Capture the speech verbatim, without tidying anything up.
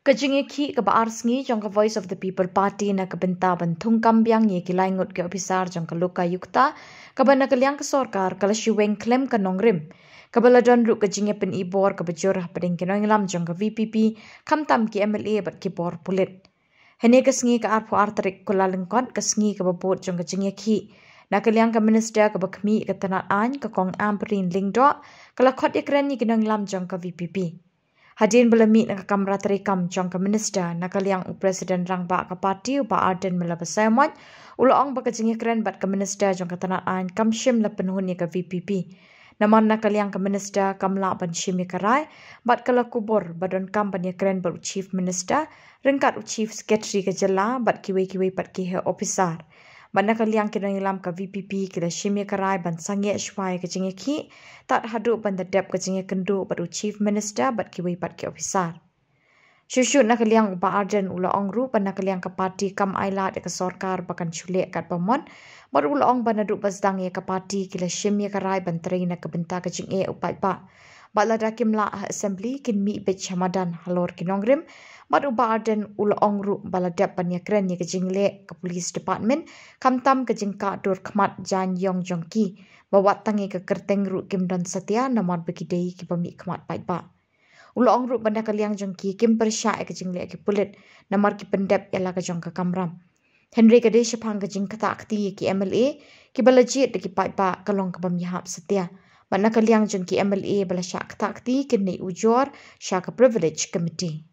Ka jingïakhih kaba ar sngi jong ka Voice of the People Party na ka bynta ban thungkam biang ïa ki lai ngut ki ophisar jong ka Lokayukta, kaba na ka liang ka sorkar ka la shu weng khlem ka nongrim, kaba la don ruh ka jingïapynibor kaba jur hapdeng ki nongïalam jong ka VPP, khamtam ki MLA bad ki bor pulit. Hynne ka sngi, ka arphew ar tarik Kyllalyngkot, ka sngi kaba bud jong ka jingïakhih, na ka liang ka Minister kaba khmih ïa ka tnat aiñ, ka Kong Ampareen Lyngdoh, ka la khot ïakren ïa ki nongïalam jong ka VPP. Hadien ba la mih na ka kamra treikam jong ka Minister, na ka liang u President Rangbah ka party, u Bah Ardent Miller Basaiawmoit, u la ong ba ka jingïakren bad ka Minister jong ka tnat aiñ kam shym la pynhun ïa ka VPP. Namar na ka liang ka Minister kam lah ban shim ïa ka rai, bad ka la kubur ba donkam ban ïakren bad u Chief Minister, ryngkat u Chief Secretary ka jylla, bad kiwei kiwei pat ki heh ophisar. Bad na ka liang ki nongïalam ka VPP ki la shim ïa ka rai ban sangeh shuwa ïa ka jingïakhih, tad haduh ban da dep ka jingïakynduh bad u Chief Minister bad kiwei pat ki ophisar. Shuh shuh na ka liang u Bah Ardent u la ong ruh ba na ka liang ka party kam ailad ïa ka sorkar ba kan shu leh katba mon, bad u la ong ba naduh ba sdang ïa ka party ki la shim ïa ka rai ban trei na ka bynta ka jingeh u paidbah. Bad lada kim lah ha Assembly, kin mih beit sha madan halor ki nongrim. Bad u Bah Ardent u la ong ruh ba la dep ban ïakren ïa ka jingleh ka Police Department, khamtam ka jingkah dur khmat jaiñ ïong jong ki, ba wat tang ïa ka kyrteng ruh kim don satia namar ba ki dei kiba mihkhmat paidbah. U la ong ruh ba na ka liang jong ki kim pyrshah ïa ka jingleh ki pulit, namar ki pyndep ïa la ka jong ka kamram. Hynrei ka dei shaphang ka jingktah kti ïa ki MLA kiba la jied da ki paidbah ka long kaba ym ïahap satia. Bad na ka liang jong ki MLA ba la shah ktah kti kin leit ujor sha ka Privilege Committee.